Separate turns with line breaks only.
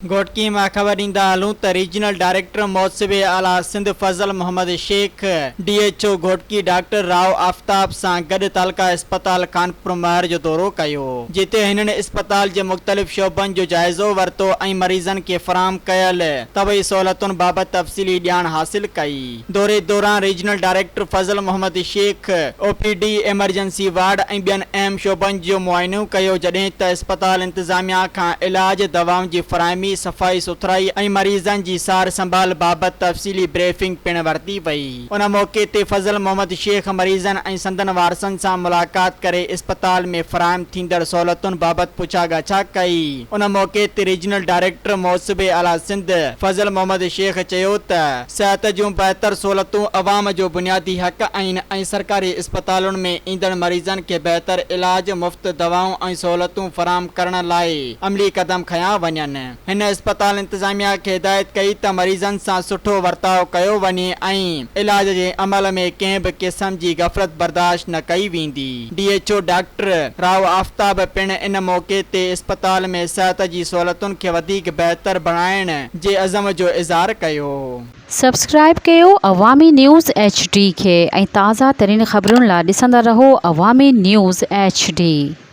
گهوٽڪي مان خبر ڏيندا هلون ته ريجنل ڊائريڪٽر محتسب اعليٰ Sindh Fazal Muhammad Shaikh, D H O Ghotki doctor Rao Aftab سان گڏ تعلقه اسپتال خانپور مهر جو دورو ڪيو، جتي هنن اسپتال جي مختلف شعبن جو جائزو ورتو ۽ مريضن کي فراهم ڪيل طبعي سهولتن بابت تفصيلي ڄاڻ حاصل ڪئي. دوري دوران regional director Fazal Muhammad Shaikh O P D, emergency ward ۽ ٻين اهم شعبن جو معائنو ڪيو جڏهن ته اسپتال انتظاميا کان علاج، دوائن جي فراهمي، صفائي سٿرائي ۽ مريضن جي سار سنڀال بابت تفصيلي بريفنگ پڻ ورتي وئي. ان موقعي تي فضل محمد شيخ مريضن ۽ سندن وارثن سان ملاقات ڪري اسپتال ۾ فراهم ٿيندڙ سهولتن بابت پڇا ڳاڇا ڪئي. ان موقعي تي ريجنل ڊائريڪٽر محتسب اعليٰ سنڌ فضل محمد شيخ چيو ته صحت جون بهتر سهولتون عوام جو بنيادي حق آهن ۽ سرڪاري اسپتالن ۾ ايندڙ مريضن کي بهتر علاج، مفت دوائون ۽ سهولتون فراهم ڪرڻ لاء عملي قدم کنيا وڃن. هن اسپتال انتظاميا کي هدايت ڪئي ته مريضن سان سٺو ورتاء ڪيو وڃي ۽ علاج جي عمل ۾ ڪنهن به قسم جي غفلت برداشت نه ڪئي ويندي. D H O doctor Rao Aftab پڻ ان موقعي تي اسپتال ۾ صحت جي سهولتن کي وڌيڪ بهتر بڻائڻ جي عزم جو اظهار ڪيو.
سبسڪرائيب ڪيو عوامي نيوز ايڇ ڊي کي ۽ تازه ترين خبرن لا ڏسندا رهو عوامي نيوز ايڇ ڊي.